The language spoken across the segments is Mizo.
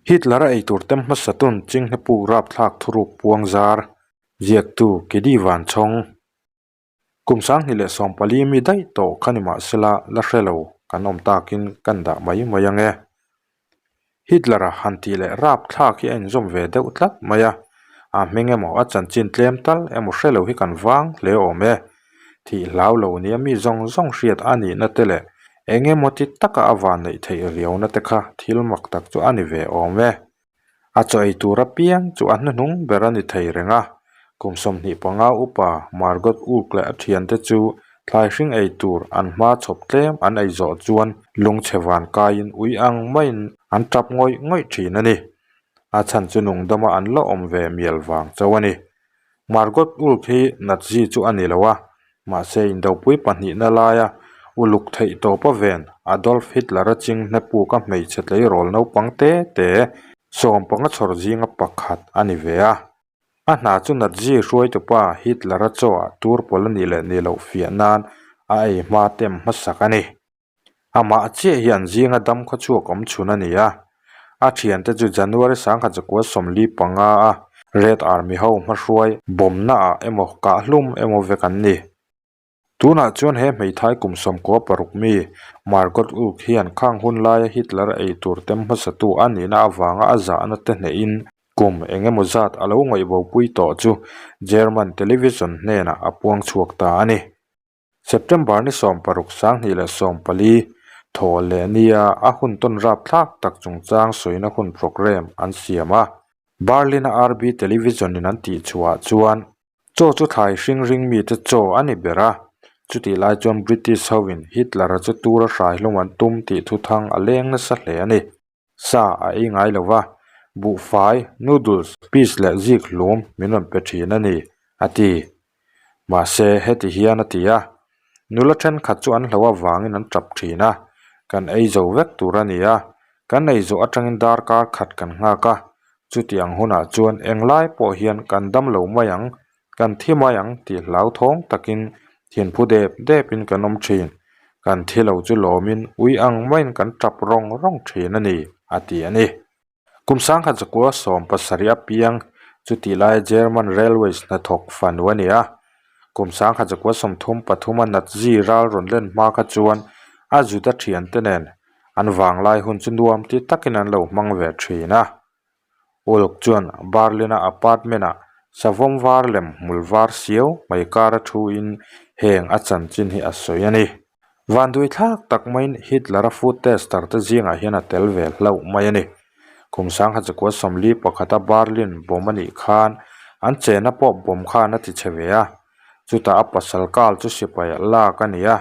Hitler-a eitur tem hmasa tun Chinghne puk rapthlak thuruk puang zar ziaktu Kedi Vanchhawng. Kum 2014 mi daih tawh kha ni mahsela la hre lo kan awm takin kan dah mai mai ang e. Hitler-a han tih leh rapthlak hi a inzawm ve deuh tlat mai a, a hming emaw a chanchin tlem tal emaw hre lo hi kan vang hle awm e. Thih hlau lo nia mi zawng zawng hriat a nihna te leh eng emaw ti taka a van neih theih riauna te kha thil mak tak chu a ni ve awm e. A chaw ei tur apiang chu a hnuhnung ber a ni thei reng a, kum 25 upa Margot Ulk leh a thiante chu thlai hring ei tur an hma chhawp tlem an ei zawh chuan lungchhe van kaiin ui ang maiin an tap ngawih ngawih thin a ni. A chhan chu nungdama an la awm ve mial vang chauh a ni. Margot Ulk hi Nazi chu a ni lo a, mahse indopui pahnihna laia uluk theih tawpa ven Adolf Hitler-a ching hnepuka hmeichhe tleirawl naupang te te 15 chhawr zinga pakhat a ni ve a. A hna chu Nazi hruaitupa Hitler-a chaw ah tur pawl a nih leh nih loh fiah nan a ei hma tem hmasak a ni. Amah chiah hi an zinga dam khaw chhuak awm chhun a ni a, a thiante chu January 1945 a Red Army ho hmahruai bawmna ah emaw kahhlum emaw vek an ni. Tunah chuan he hmeithai kum 16 mi Margot Ulk hian khang hun laia Hitler ei tur tem hmasatu a nihna avanga a zahna te hnehin kum eng emaw zat a lo ngaihbopui tawh chu German television hnenah a puang chhuak ta a ni. September ni 16 2014 thaw leh nia a hun tawn rapthlak tak chungchang sawina hun programme an siam a. Berlin-a RB television-in an tihchhuah chuan chaw chu thlai hring ring mite chaw a ni ber a, chutih lai chuan British hoin Hitler-a chu tura hrai hlawm an tum tih thuthang a leng nasa hle a ni. Sa a ei ngai lo va, buhfai, noodles, peas leh zik hlum min rawn pe thin a ni, a ti. Mahse, heti hian a ti a, nula thenkhat chu an hlo avangin an tap thin a, kan ei zo vek tur a ni a, kan ei zawh atangin darkar khat kan nghak a, chuti ang hunah chuan englai pawh hian kan dam lo mai ang, kan thi mai ang tih hlauthawng takin thinphu dep depin kan awm thin, kan thi lo chu lawmin ui ang maiin kan tap rawng rawng thin a ni, a ti a ni. Kum 1970 apiang chutih laia German Railways hnathawk fanu a ni a. Kum 1933 a Nazi ral rawn len hma kha chuan a Juda thiante nen an vanglai hun chu nuam ti takin an lo hmang ve thin a. Ulk chuan Berlin-a apartment-ah savawm var lem hmul var siau mai kara thuin heng a chanchin hi a sawi a ni. Vanduai thlak tak maiin Hitler-a food tester te zingah hian a tel ve hlauh mai a ni. Kum 1941 a Berlin bomb a nih khan an chena pawh bomb khan a ti chhe ve a, chutah a pasal kal chu sipai a lak a ni a.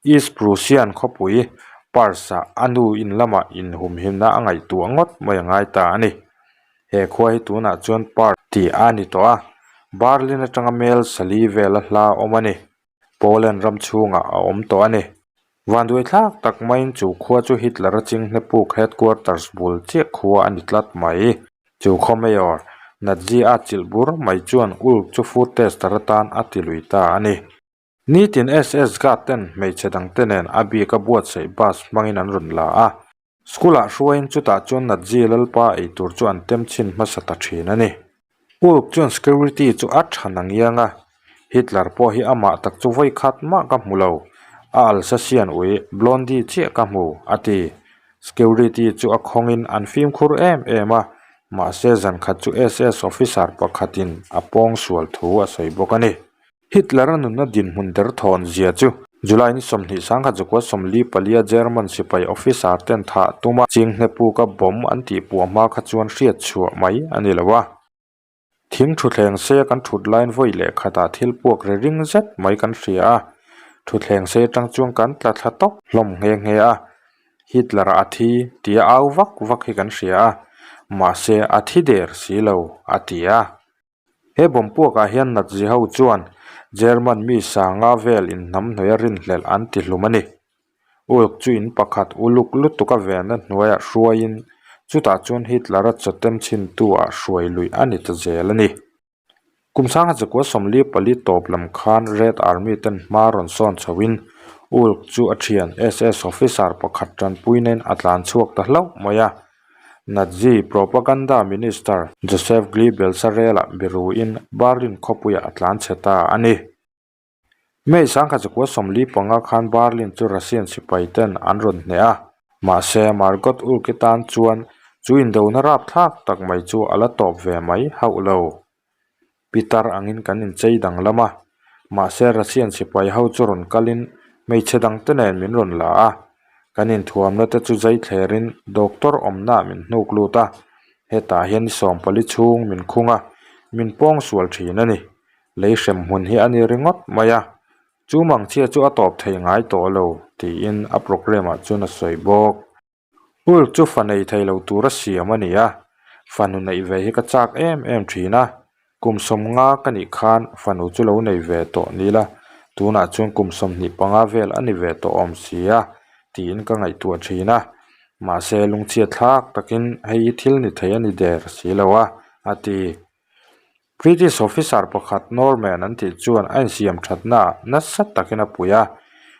East Prussian khawpui Pars-ah a nu in lamah inhumhimna a ngaihtuah ngawt mai a ngai ta a ni. He khua hi tunah chuan Pars tih a ni tawh a, Berlin atanga mel sali vela hla awm a ni. Poland ram chhungah a awm tawh a ni. Vanduai thlak tak maiin chu khua chu Hitler-a chinghne puk headquarters bul chiah khua a ni tlat mai. Chu khaw mayor, Nazi a chilh bur mai chuan Ulk chu food tester atan a ti lui ta a ni. Nitin SS guard ten hmeichhe dangte nen a bik a buatsaih bus hmangin an rawn la a. School-ah hruaiin chutah chuan Nazi lalpa ei tur chu an tem chhin hmasa ta thin a ni. Ulk chuan security chu a tha na ngiang a, Hitler pawh hi amah tak chu vawi khat mah ka hmu lo, a Alsatian ui Blondie chiah ka hmu, a ti. Security chu a khawngin an fimkhur em em a, mahse zan khat chu SS officer pakhatin a pawng sual thu a sawi bawk a ni. Hitler-a nunna dinhmun derthawn zia chu July ni 20 1944 a German sipai officer ten thah tuma chinghne puka bomb an tih puah hma kha chuan hriat chhuah mai a ni lo a. Thing thutthleng sei a kan thut laiin vawi leh khatah thil puak ri ring zet mai kan hria a, thutthleng sei atang chuan kan tla thla tawp hlawm nghe nghe a. Hitler-a a thi tia au vak vak hi kan hria a, mahse a thi der si lo, a ti a. He bomb puakah hian Nazi ho chuan German mi sanga vel inhnamhnawih a rinhlelh an ti hlum a ni. Ulk chu in pakhat uluk lutuk a venna hnuaiah hruaiin chutah chuan Hitler-a chawtem chhintu ah hruai luih a ni ta zel a ni. Kum 1944 tawp lam khan Red Army ten hma rawn sawn chhoin Ulk chu a thian SS officer pakhat tanpui nen a tlan chhuak ta hlauh mai a. Nazi propaganda minister Joseph Goebbels-a relah biruin Berlin khawpuiah a tlanchhe ta a ni. May 1945 khan Berlin chu Russian sipai ten an rawn hneh a, mahse Margot Ulk-i tan chuan chu indona rapthlak tak mai chu a la tawp ve mai hauh lo. Pitar angin kan inchei danglam a, mahse Russian sipai ho chu rawn kalin hmeichhe dangte nen min rawn la a, kan inthuamna te chu zai thlerin doctor awmnaah min hnuk lut a, hetah hian ni 14 chhung min khung a, min pawng sual thin a ni. Lei hrem hmun hi a ni ringawt mai a, chu mangchhia chu a tawp thei ngai tawh lo, tiin a programme ah chuan a sawi bawk. Hulk chu fa nei thei lo tura siam a ni a, fanu neih ve hi ka chak em em thin a, kum 50 ka nih khan fanu chu lo nei ve tawh ni la, tunah chuan kum 25 vel a ni ve tawh awm si a, tiin ka ngaihtuah thin a, mahse lungchhiat thlak takin hei hi thil ni thei a ni der si lo a, a ti. British officer pakhat Norman an tih chuan a insiam thatnaah nasa takin a pui a,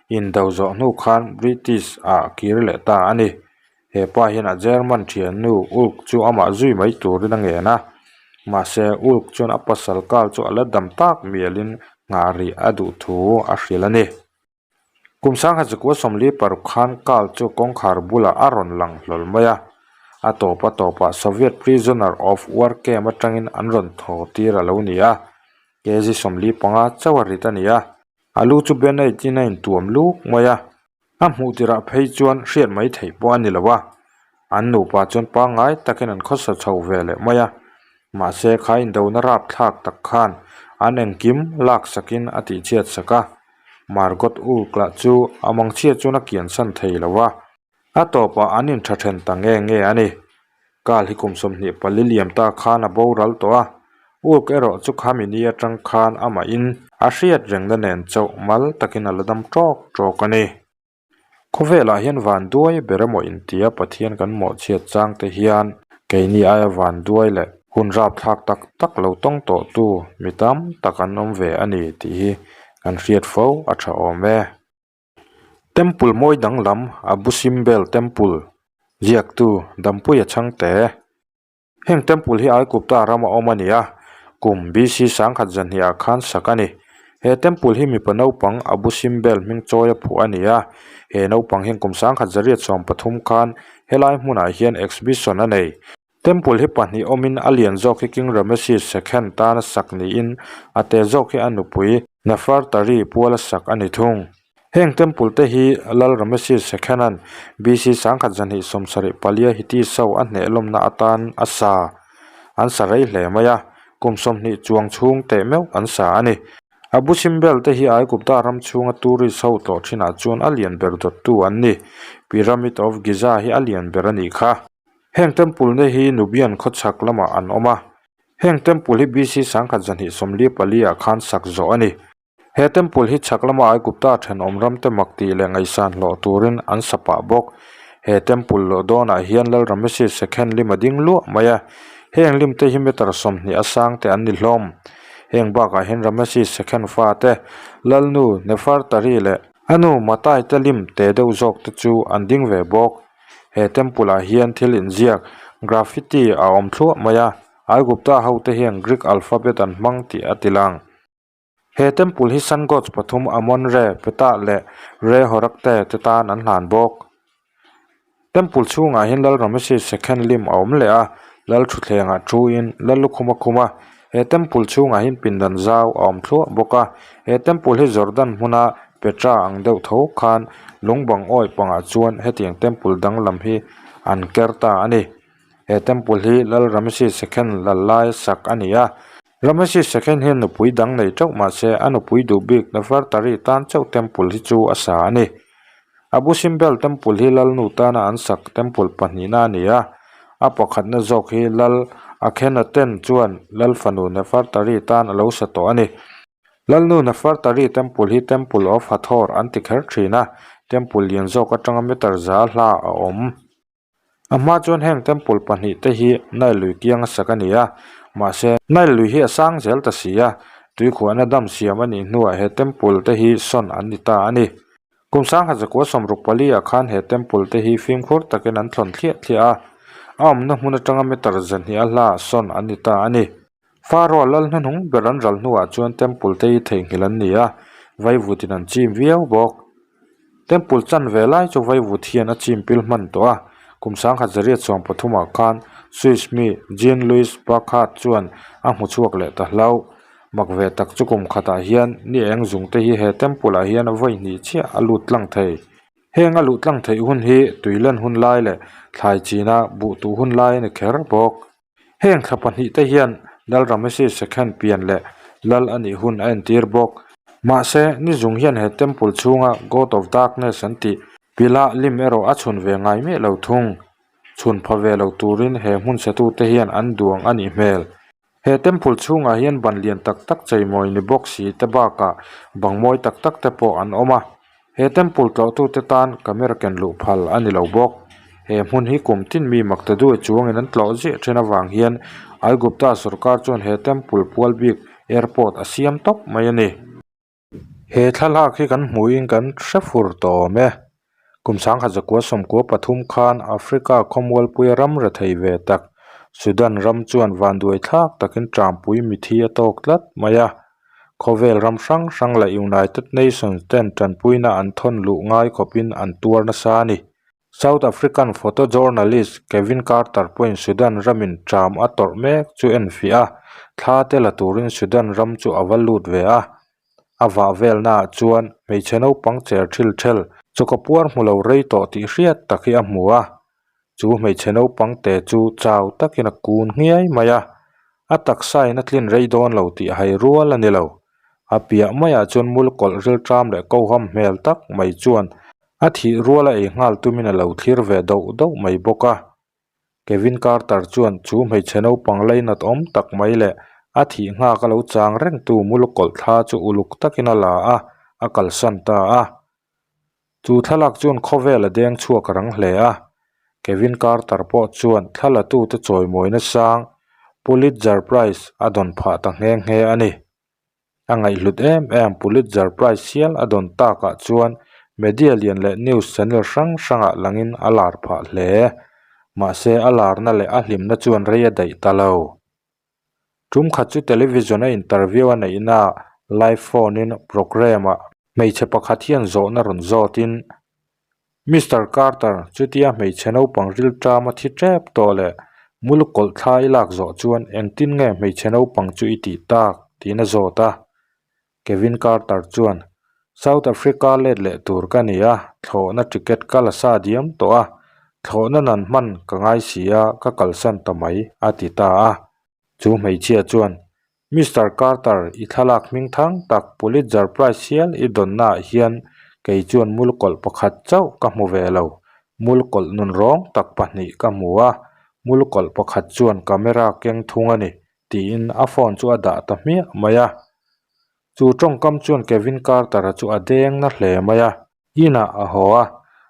indo zawh hnu khan British ah kir leh ta a ni. He pa hian a German thiannu Ulk chu amah zui mai turin a ngen a, mahse Ulk chuan a pasal kal chu a la dam tak mialin nghah rih a duh thu a hrilh a ni. Kum 1946 khan Karl chu kawngkhar bulah a rawn lang hlawl mai a, a tawp a tawpah Soviet prisoner of war camp atangin an rawn thaw tir a lo ni a, kg 45 chauh a rit a ni a, a lu chu bandage in a intuam luk mai a, a hmuh tirah phei chuan hriat mai theih pawh a ni lo a, an nupa chuan pangngai takin an khawsa chho ve leh mai a, mahse kha indona rapthlak tak khan an engkim laksakin a tihchhiat sak a. Margot Ulk lah chu a mangchhia chuan a kiansan thei lo a, a tawpah an intha then ta nge nge a ni. Kal hi kum 24 liam ta khan a boral tawh a, Ulk erawh chu khami ni atang khan amahin a hriat rengna nen chauh mal takin a la dam tawk tawk a ni. Khawvelah hian vanduai ber emaw intia Pathian kan mawhchhiat chang te hian keini aia vanduai leh hun rapthlak tak tak lo tawng tawhtu mi tam tak an awm ve a ni tih hi kan hriat fo a tha awm e. Temple mawi danglam Abu Simbel Temple ziaktu Dampuia Chhangte. Heng temple hi Aigupta rama awm a ni a, kum BC 1002 ah khan sak a ni. He temple hi mipa naupang Abu Simbel hming chawi a phuah a ni a, he naupang hian kum 1113 khan helai hmunah hian exhibition a nei. Temple hi pahnih awmin a lian zawk hi King Ramesses Second tana sak niin a te zawk hi a nupui Nefertari puala sak a ni thung. Heng temple te hi Lal Ramesses Second-a'n BC 1274 Hiti so a hneh lawmna atan a sa an sa rei hle mai a, kum 20 chuang chhung teh meuh an sa a ni. Abu Simbel te hi Aigupta ram chhunga tourist ho tlawh thinah chuan a lian ber dawttu an ni. Pyramid of Giza hi a lian ber a nih kha. Heng temple te hi Nubian khawchhak lamah an awm a. Heng temple hi BC 1244 ah khan sak zawh a ni. He temple hi chhak lama Aigupta thenawm ramte mak tih leh ngaihsan hlawh turin an sa pah bawk. He temple lawh dawnah hian Lal Ramesses Second lim a ding luah mai a, heng lim te hi meter 20 a sang te an ni hlawm. Heng bakah hian Ramesses Second fate, Lalnu Nefertari leh a nu Matai te lim te deuh zawk te chu an ding ve bawk. He temple ah hian thil inziak, graffiti, a awm thluah mai a, Aigupta hote hian Greek alphabet an hmang tih a ti lang. He temple hi Sun Gods pathum Amon Re, Ptah leh Re Horakhte te tan an hlan bawk. Temple chhungah hian Lal Ramesses Second lim a awm leh a, Lal thutthlengah thuin Lal lukhum a khum a. He temple chhungah hian pindan zau a awm thluah bawk a. He temple hi Jordan hmuna Petra ang deuh tho khan lungbang awih pangah chuan hetiang temple danglam hi an ker ta a ni. He temple hi Lal Ramesses Second lal laia sak a ni a. Ramesses Second hian nupui dang nei teuh mah se a nupui duh bik Nefertari tan chauh temple hi chu a sa a ni. Abu Simbel temple hi Lalnu tana an sak temple pahnihna a ni a, a pakhatna zawk hi Lal Akhenaten chuan Lal fanu Nefertari tan a lo sa tawh a ni. Lalnu Nefertari temple hi Temple of Hathor an ti kher thin a, temple lian zawk atanga meter za hla a awm. A hma chuan heng temple pahnih te hi Nile lui kiang a sak a ni a, mahse Nile lui hi a sang zel ta si a, tuikhuahna dam siam a nih hnuah he temple te hi sawn an ni ta a ni. Kum 1964 ah khan he temple te hi fimkhur takin an thlawn thliah thliah a. A awmna hmun atanga meter 200 a hla sawn an ni ta a ni. Pharaoh lal hnuhnung ber an ral hnuah chuan temple te hi theihnghilh an ni a, vaivutin an chim viau bawk. Temple chan ve lai chu vaivut hian a chim pil hman tawh a, kum 1913 ah khan Swiss mi Jean Louis Burckhardt chuan a hmu chhuak leh ta hlauh. Mak ve tak chu kum khatah hian ni eng zung te hi he temple ah hian vawi hnih chiah a lut tlang thei. Heng a luh tlang theih hun hi tuilen hun lai leh thlai china buh tuh hun lai a ni kher bawk. Heng thla pahnihte hian Lal Ramesses Second pian leh Lal a nih hun a entir bawk. Mahse, ni zung hian he temple chhunga God of Darkness an tih pilah lim erawh a chhun ve ngai miah lo thung. Chhun pha ve lo turin he hmun satute hian an duang a nih hmel. He temple chhungah hian ban lian tak tak cheimawi ni bawk si te bakah bang mawi tak tak te pawh an awm a. He temple tlawhtute tan camera ken luh phal a ni lo bawk. He hmun hi kum tin mi makta duai chuangin an tlawh ziah then avang hian Aigupta sorkar chuan he temple pual bik airport a siam tawp mai a ni. He thlalak hi kan hmuhin kan hre fur tawh awm e. Kum 1993 khan Africa khawmualpuia ram rethei ve tak Sudan ram chuan vanduai thlak takin ṭampui mithi a tawk tlat mai a. Khawvel ram hrang hrang leh United Nations ten ṭanpuina an thawn luh ngai khawpin an tuar nasa a ni. South African photojournalist Kevin Carter pawhin Sudan ramin ṭam a tawrh mek chu enfiah a, thla te la turin Sudan ram chu a va lut ve a. A vah velnaah chuan hmeichhe naupang cher thil thel chawka puar hmu lo rei tawh tih hriat tak hi a hmu a. Chu hmeichhe naupang te chu chau takin a kun nghiai mai a, a taksain a tlin rei dawn lo tih hai rual a ni lo. A piah maiah chuan mul kawlh rilṭam leh koham hmel tak mai chuan a thih ruala ei nghal tumin a lo thlir ve doh doh mai bawk a. Kevin Carter chuan chu hmeichhe naupang lainat awm tak mai leh a thih nghak a lo chang rengtu mul kawlh thla chu uluk takin a la a, a kalsan ta a. Chu thlalak chuan khawvel a deng chhuak rang hle a, Kevin Carter pawh chuan thlalatute chawimawina sang Pulitzer Prize a dawn phah ta nghe nghe a ni. A ngaihhlut em em Pulitzer Prize hial a dawn takah chuan media lian leh news channel hrang hrangah langin a lar phah hle. Mahse a larna leh a hlimna chuan rei a daih ta lo. Tum khat chu television a interview a neihnaah live phone in programme ah hmeichhe pakhat hian zawhna rawn zawtin Mister Carter chutia hmeichhe naupang rilṭam a thi ṭep tawh leh mul kawlh thla i lak zawh chuan engtin nge hmeichhe naupang chu i tih tak tiin a zawt a. Kevin Carter chuan, South Africa let leh tur ka ni a, thlawhna ticket ka la sa diam tawh a, thlawhna nan hman ka ngai si a, ka kalsan ta mai, a ti ta a. Chu hmeichhia chuan, Mister Carter, i thlalak hming thang tak Pulitzer Prize hial i dawnnaah hian kei chuan mulkawlh pakhat chauh ka hmu ve lo. Mulkawlh nunrawng tak pahnih ka hmu a, mulkawlh pakhat chuan camera keng thung a ni, tiin a phone chu a dah ta hmiah mai a. Chu tawngkam chuan Kevin Carter-a chu a deng na hle mai a. Inah a haw a,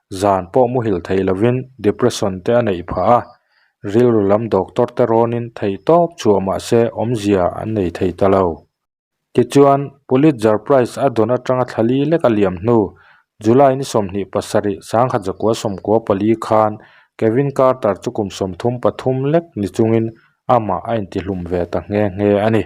zan pawh muhil thei lovin depression te a neih phah a, rilru lam doctor te rawnin thei tawp chhuah mahse awmzia an nei thei ta lo. Tichuan, Pulitzer Prize a dawn atanga thla li lek a liam hnu, July ni 27, 1994 khan Kevin Carter chu kum 33 lek ni chungin amah a intihlum ve ta nghe nghe a ni.